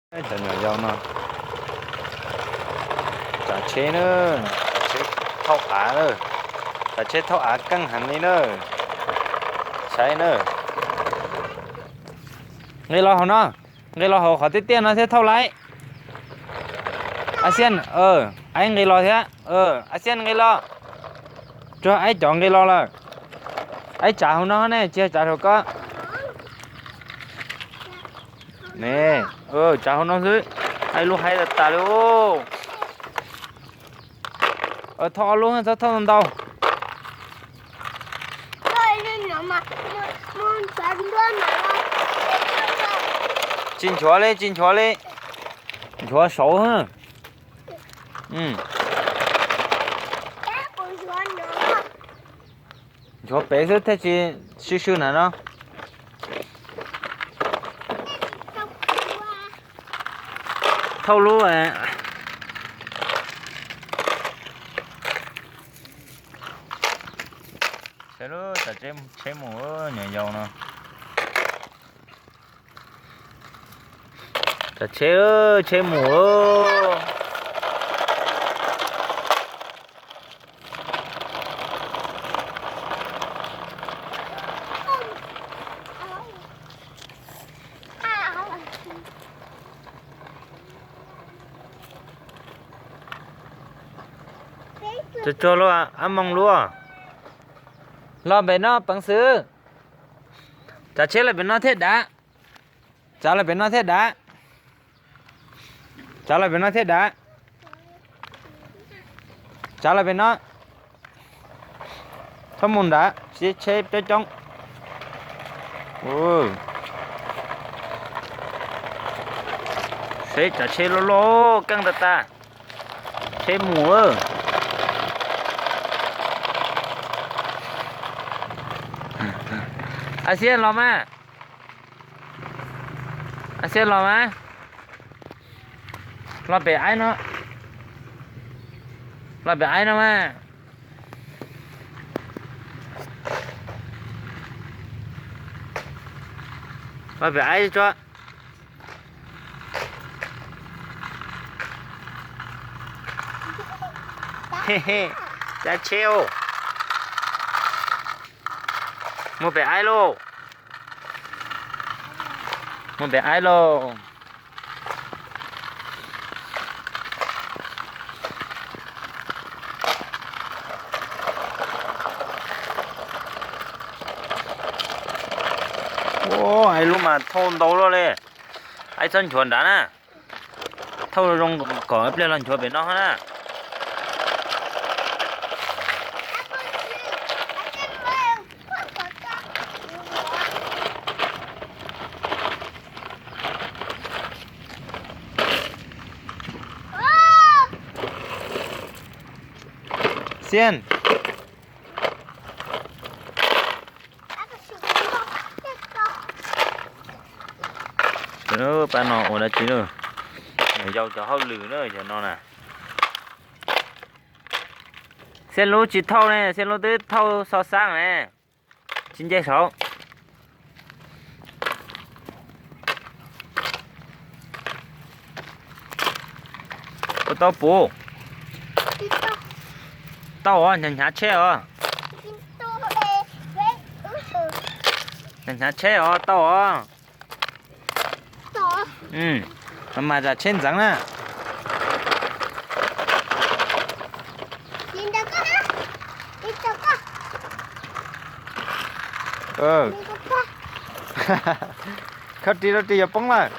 Cov nyuam yaus no, tsav tsheb na, tsav tsheb thauj av na, tsav tsheb thauj av keej heev li na. Saib na, nqis los hauv no, nqis los hauv qhov tiaj tiaj no thiab thauj laib. A Xian, aib nqis los thiab, A Xian nqis los. Tsuag aib cov nqis los lawm. Aib tsav hauv no ne, tsis tsav hauv ko. Ne, tsav hauv no xwb. Aib lub haib tas tas li. Thauj ob lub, txhob thauj ntau. Tsis nchuav li, tsis nchuav li. Nchuav saud. Nchuav pem xwb thiaj tsis sw sw na no. Thauj lub. Saib lub tsav tsheb mus, nyuam yaus no. Tsav tsheb, tsheb mus. Tsuag tsuag lub, ab moos lub. Los pem no peev xwm. Tsav tsheb los pem no thiaj dav. Tsav los pem no thiaj dav. Tsav los pem no thiaj dav. Tsav los pem no. Txhob mus nrad, tsheb coob coob. Seb tsav tsheb loj loj keej tas tas. Tsheb mus. A Xiab los mas. A Xiab los mas. Los pem aib no. Los pem aib no mas. Los pem aib tso. Caij tsheb. Mus pem aib lauj. Mus pem aib lauj. Ua, aib lub mas thauj ntau luaj li. Aib txhob nchuav nrad na. Thauj zoo kom ib pliag los nchuav pem no na. Xiab. Pab no ua dab tsi na? Yau cov hauj lwm na cov no na. Xiab lub tsis thauj ne, Xiab lub twb thauj xo xab ne. Tsis nce saud. Puas tau puv? Tau os, hnyav hnyav tsheb os. Hnyav hnyav tsheb os, tau os. Mas zam tsheb ntxeev na. Khawb ris rau ris yuav poob lawm.